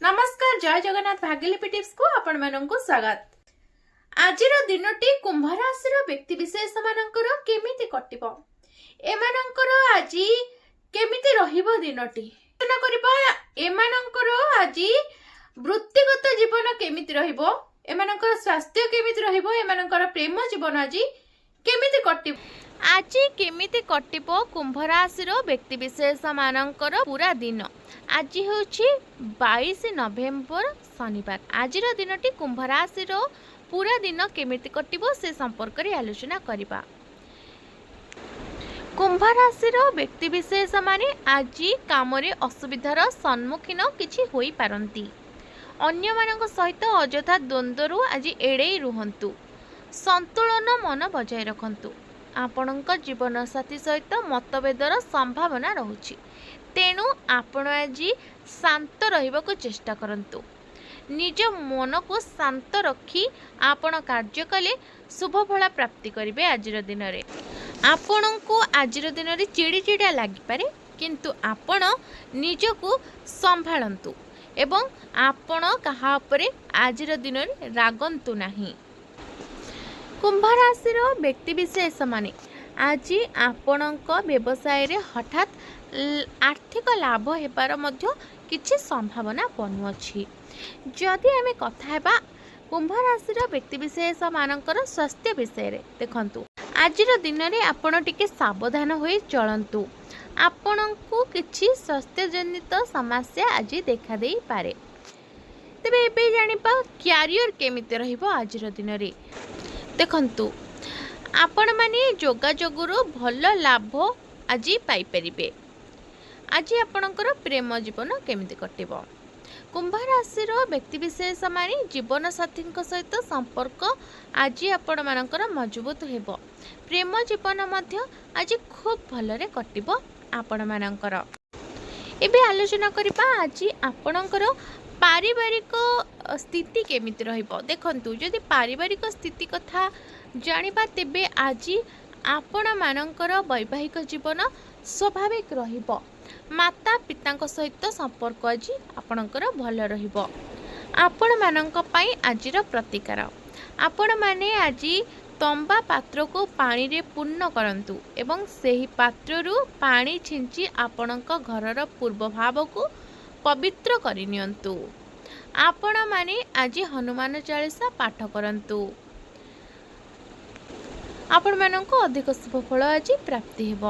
ନମସ୍କାର, ଜୟ ଜଗନ୍ନାଥ। ଭାଗ୍ୟଲିପି ଟିପ୍ସକୁ ଆପଣମାନଙ୍କୁ ସ୍ୱାଗତ। ଆଜିର ଦିନଟି କୁମ୍ଭ ରାଶିର ବ୍ୟକ୍ତି ବିଶେଷ ମାନଙ୍କର କେମିତି କଟିବ, ଏମାନଙ୍କର ଆଜି କେମିତି ରହିବ ଦିନଟି ଆଲୋଚନା କରିବା। ଏମାନଙ୍କର ଆଜି ବୃତ୍ତିଗତ ଜୀବନ କେମିତି ରହିବ, ଏମାନଙ୍କର ସ୍ୱାସ୍ଥ୍ୟ କେମିତି ରହିବ, ଏମାନଙ୍କର ପ୍ରେମ ଜୀବନ ଆଜି କେମିତି କଟିବ, ଆଜି କେମିତି କଟିବ କୁମ୍ଭ ରାଶିର ବ୍ୟକ୍ତି ବିଶେଷ ମାନଙ୍କର ପୁରା ଦିନ। ଆଜି ହେଉଛି 22 ନଭେମ୍ବର, ଶନିବାର। ଆଜିର ଦିନଟି କୁମ୍ଭ ରାଶିର ପୁରା ଦିନ କେମିତି କଟିବ, ସେ ସମ୍ପର୍କରେ ଆଲୋଚନା କରିବା। କୁମ୍ଭ ରାଶିର ବ୍ୟକ୍ତି ବିଶେଷମାନେ ଆଜି କାମରେ ଅସୁବିଧାର ସମ୍ମୁଖୀନ କିଛି ହୋଇପାରନ୍ତି। ଅନ୍ୟମାନଙ୍କ ସହିତ ଅଯଥା ଦ୍ୱନ୍ଦ୍ୱରୁ ଆଜି ଏଡ଼େଇ ରୁହନ୍ତୁ। ସନ୍ତୁଳନ ମନ ବଜାୟ ରଖନ୍ତୁ। ଆପଣଙ୍କ ଜୀବନସାଥୀ ସହିତ ମତଭେଦର ସମ୍ଭାବନା ରହୁଛି, ତେଣୁ ଆପଣ ଆଜି ଶାନ୍ତ ରହିବାକୁ ଚେଷ୍ଟା କରନ୍ତୁ। ନିଜ ମନକୁ ଶାନ୍ତ ରଖି ଆପଣ କାର୍ଯ୍ୟ କଲେ ଶୁଭଫଳ ପ୍ରାପ୍ତି କରିବେ। ଆଜିର ଦିନରେ ଆପଣଙ୍କୁ ଆଜିର ଦିନରେ ଚିଡ଼ିଚିଡ଼ା ଲାଗିପାରେ, କିନ୍ତୁ ଆପଣ ନିଜକୁ ସମ୍ଭାଳନ୍ତୁ ଏବଂ ଆପଣ କାହା ଉପରେ ଆଜିର ଦିନରେ ରାଗନ୍ତୁ ନାହିଁ। କୁମ୍ଭ ରାଶିର ବ୍ୟକ୍ତିବିଶେଷମାନେ ଆଜି ଆପଣଙ୍କ ବ୍ୟବସାୟରେ ହଠାତ୍ ଆର୍ଥିକ ଲାଭ ହେବାର ମଧ୍ୟ କିଛି ସମ୍ଭାବନା ବନୁଅଛି। ଯଦି ଆମେ କଥା ହେବା କୁମ୍ଭ ରାଶିର ବ୍ୟକ୍ତିବିଶେଷମାନଙ୍କର ସ୍ୱାସ୍ଥ୍ୟ ବିଷୟରେ, ଦେଖନ୍ତୁ, ଆଜିର ଦିନରେ ଆପଣ ଟିକେ ସାବଧାନ ହୋଇ ଚଳନ୍ତୁ। ଆପଣଙ୍କୁ କିଛି ସ୍ୱାସ୍ଥ୍ୟଜନିତ ସମସ୍ୟା ଆଜି ଦେଖାଦେଇପାରେ। ତେବେ ଏବେ ଜାଣିବା କ୍ୟାରିୟର କେମିତି ରହିବ ଆଜିର ଦିନରେ। ଦେଖନ୍ତୁ, ଆପଣମାନେ ଯୋଗାଯୋଗରୁ ଭଲ ଲାଭ ଆଜି ପାଇପାରିବେ। ଆଜି ଆପଣଙ୍କର ପ୍ରେମ ଜୀବନ କେମିତି କଟିବ? କୁମ୍ଭ ରାଶିର ବ୍ୟକ୍ତିବିଶେଷମାନେ ଜୀବନସାଥୀଙ୍କ ସହିତ ସମ୍ପର୍କ ଆଜି ଆପଣମାନଙ୍କର ମଜବୁତ ହେବ। ପ୍ରେମ ଜୀବନ ମଧ୍ୟ ଆଜି ଖୁବ୍ ଭଲରେ କଟିବ ଆପଣମାନଙ୍କର। ଏବେ ଆଲୋଚନା କରିବା ଆଜି ଆପଣଙ୍କର ପାରିବାରିକ ସ୍ଥିତି କେମିତି ରହିବ। ଦେଖନ୍ତୁ, ଯଦି ପାରିବାରିକ ସ୍ଥିତି କଥା ଜାଣିବା, ତେବେ ଆଜି ଆପଣମାନଙ୍କର ବୈବାହିକ ଜୀବନ ସ୍ୱାଭାବିକ ରହିବ। ମାତା ପିତାଙ୍କ ସହିତ ସମ୍ପର୍କ ଆଜି ଆପଣଙ୍କର ଭଲ ରହିବ। ଆପଣମାନଙ୍କ ପାଇଁ ଆଜିର ପ୍ରତିକାର, ଆପଣମାନେ ଆଜି ତମ୍ବା ପାତ୍ରକୁ ପାଣିରେ ପୂର୍ଣ୍ଣ କରନ୍ତୁ ଏବଂ ସେହି ପାତ୍ରରୁ ପାଣି ଛିଞ୍ଚି ଆପଣଙ୍କ ଘରର ପୂର୍ବ ଭାଗକୁ ପବିତ୍ର କରିନିଅନ୍ତୁ। ଆପଣମାନେ ଆଜି ହନୁମାନ ଚାଳିଶା ପାଠ କରନ୍ତୁ। ଆପଣମାନଙ୍କୁ ଅଧିକ ଶୁଭ ଫଳ ଆଜି ପ୍ରାପ୍ତି ହେବ।